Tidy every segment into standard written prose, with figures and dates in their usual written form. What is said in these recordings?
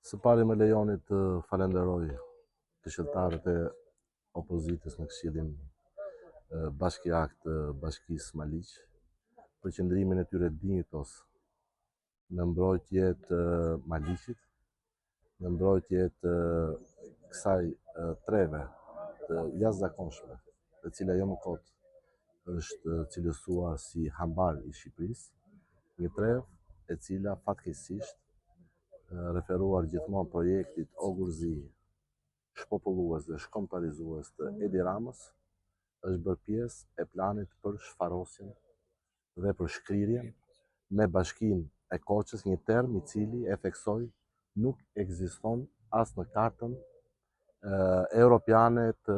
Së pari më lejoni të falenderoj këshilltarët e opozitës në këshillin bashkiak të bashkisë Maliq për qëndrimin e tyre dinjitoz në mbrojtje të Maliqit, në mbrojtje të kësaj treve të jashtëzakonshme, e cila jo më kot është cilësuar si hambar i Shqipërisë, një trevë e cila fatkeqësisht referuar gjithmonë projektit ogurzi shpopullues dhe shkombëtarizues të Edi Ramës, është bërë pjesë e planit për shfarosjen dhe për shkrirjen me bashkinë e Korçës, një term i cili e theksoj nuk ekziston as në kartën europiane të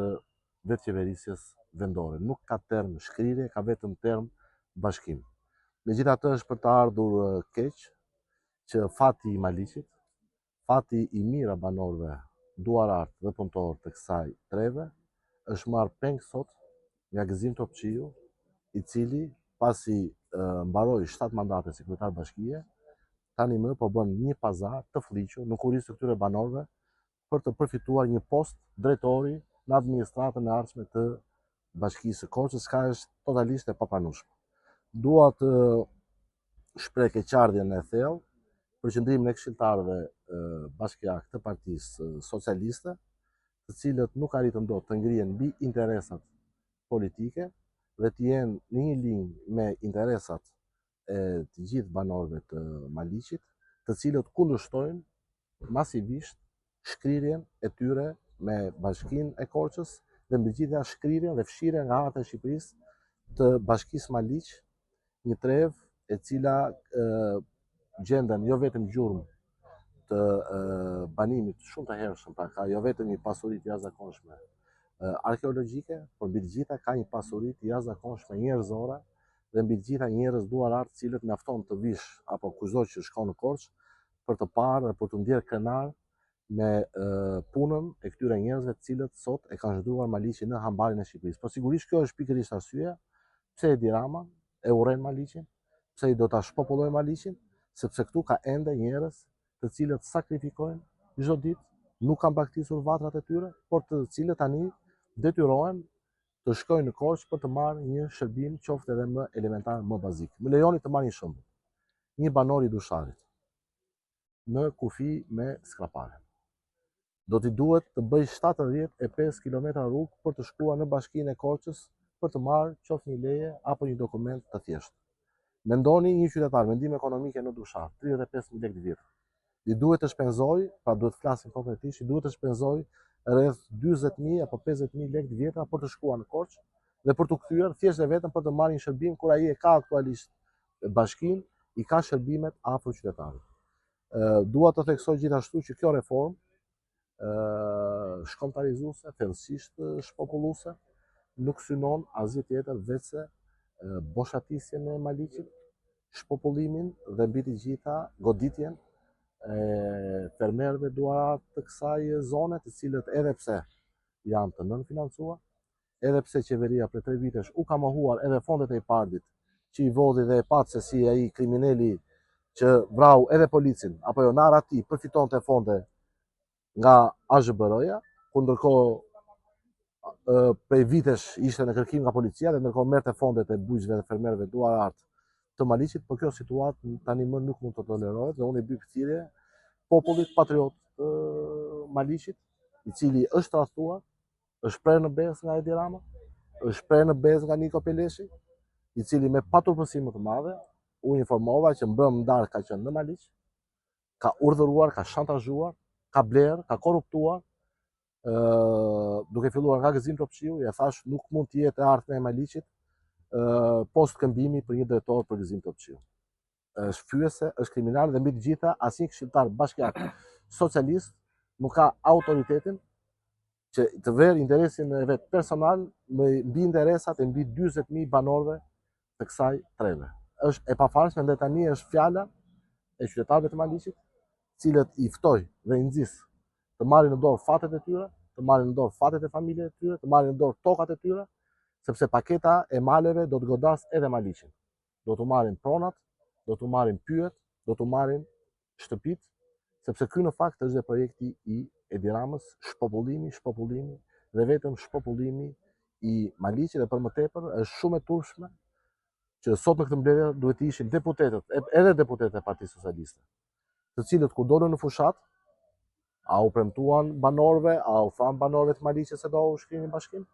vetëqeverisjes vendore. Nuk ka term shkrirje, ka vetëm term bashkim. Megjithatë është për të ardhur keq që fati i Maliqit, fati i mijëra banorëve duarartë dhe punëtorë të kësaj treve, është marrë peng sot nga Gëzim Topçiu, i cili pasi mbaroi 7 mandate si kryetar bashkie, tani më po bën një pazar të fëlliqur në kurriz të këtyre banorëve për të përfituar një post drejtori në administratën e ardhshme të Bashkisë së Korçës, çka është totalisht e papranueshme. Dua të shpreh keqardhjen e thellë për qëndrimin e këshilltarëve bashkiakë të Partisë Socialiste, të cilët nuk arritën dot të ngrihen mbi interesat politike dhe të jenë në një linjë me interesat e të gjithë banorëve të Maliqit, të cilët kundërshtojnë masivisht shkrirjen e tyre me bashkinë e Korçës dhe mbi të gjitha shkrirjen dhe fshirjen nga harta e Shqipërisë të bashkisë Maliq, një trevë e cila e, gjenden jo vetëm gjurmë të e, banimit shumë të hershëm, pra ka jo vetëm një pasuri të jashtëzakonshme arkeologjike, por mbi të gjitha ka një pasuri të jashtëzakonshme njerëzore dhe mbi të gjitha njerëz duarartë të cilët mjafton të vish apo kushdo që shkon në Korçë për të parë dhe për t'u ndjerë krenar me punën e këtyre njerëzve të cilët sot e kanë shndërruar Maliqin në hambarin e Shqipërisë. Po sigurisht kjo është pikërisht arsyeja pse Edi Rama e urren Maliqin, pse ai do ta shpopullojë Maliqin, sepse këtu ka ende njerëz të cilët sakrifikojnë çdo ditë, nuk kanë braktisur vatrat e tyre, por të cilët tani detyrohen të shkojnë në Korçë për të marrë një shërbim qoftë edhe më elementar, më bazik. Më lejoni të marr një shembull. Një banor i Dusharit në kufi me Skraparin. Do t'i duhet të bëjë 75 km rrugë për të shkuar në bashkinë e Korçës për të marrë qoftë një leje apo një dokument të thjeshtë. Mendoni një qytetar me ndihmë ekonomike në Dushar, 35.000 lekë të vjetër. I duhet të shpenzojë, pra duhet të flasim konkretisht, i duhet të shpenzojë rreth 40.000 apo 50.000 lekë të vjetra për të shkuar në Korçë dhe për t'u kthyer thjesht dhe vetëm për të marrë një shërbim kur ai e ka aktualisht bashkinë, i ka shërbimet afër qytetarit. Dua të theksoj gjithashtu që kjo reformë shkombëtarizuese, thellësisht shpopulluese, nuk synon asgjë tjetër veçse boshatisjen e Maliqit, shpopullimin dhe mbi të gjitha goditjen e fermerëve duarartë të kësaj zone, të cilët edhe pse janë të nënfinancuar, edhe pse qeveria prej 3 vitesh u ka mohuar edhe fondet e IPARD-it, që i vodhi dhe e patë se si ai krimineli që vrau edhe policin, apo jo, në arrati, përfitonte fonde nga AZHBR-ja, ku ndërkohë prej vitesh ishte në kërkim nga policia dhe ndërkohë merrte fondet e bujqve dhe fermerëve duarartë të Maliqit, por kjo situatë tani më nuk mund të tolerohet dhe unë i bëj thirrje popullit patriot të Maliqit, i cili është tradhtuar, është prerë në besë nga Edi Rama, është prerë në besë nga Niko Peleshi, i cili me paturpësi më të madhe u informova që mbrëmë në darkë ka qenë në Maliq, ka urdhëruar, ka shantazhuar, ka blerë, ka korruptuar, ë duke filluar nga Gëzim Topçiu, ja thashë nuk mund të jetë e ardhmja e Maliqit, ë post këmbimi për një drejtor për Gëzim Topçiu. Është fyese, është kriminal dhe mbi të gjitha asnjë këshilltar bashkiak socialist nuk ka autoritetin që të verë interesin e vet personal mbi interesat e mbi 40.000 banorëve të kësaj treve. Është e pafalshme dhe tani është fjala e qytetarëve të Maliqit, të cilët i ftoj dhe i nxis të marrin në dorë fatet e tyre, të marrin në dorë fatet e familjeve të tyre, të marrin në dorë tokat e tyre, sepse paketa e maleve do të godasë edhe Maliqin. Do t'u marrin pronat, do t'u marrin pyjet, do t'u marrin shtëpitë, Sepse ky në fakt është dhe projekti i Edi Ramës, shpopullimi, shpopullimi dhe vetëm shpopullimi i Maliqit dhe për më tepër është shumë e turpshme që sot në këtë mbledhje duhet të ishin deputetët, edhe deputetët e Partisë Socialiste, të cilët kur dolën në fushatë, a u premtuan banorëve, a u thanë banorëve të Maliqit se do u shkrinin bashkinë?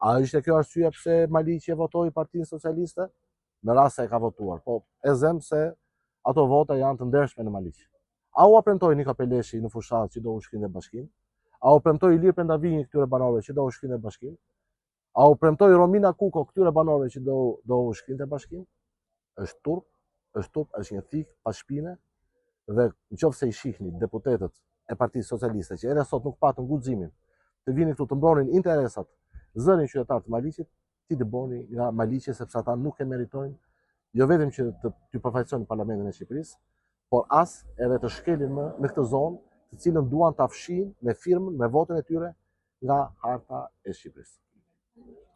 A ishte kjo arsyeja pse Maliqi e votoi Partinë Socialiste? Në rast se e ka votuar, po e zëmë se ato vota janë të ndershme në Maliq. A ua premtoi Niko Peleshi në fushatë që do u shkrinte bashkinë? A u premtoi Ilir Pendavinji këtyre banorëve që do u shkrinte bashkinë? A u premtoi Romina Kuko këtyre banorëve që do do u shkrinte bashkinë? Është turp, është turp, është një thikë pas shpine dhe në qoftë se i shihni deputetët e Partisë Socialiste që edhe sot nuk patën guximin të vinin këtu të mbronin interesat, zërin qytetar të Maliqit, t'i dëboni nga Maliqi sepse ata nuk e meritojnë jo vetëm që të të përfaqësojnë Parlamentin e Shqipërisë, por as edhe të shkelin më në këtë zonë, të cilën duan ta fshijnë me firmën, me votën e tyre nga harta e Shqipërisë.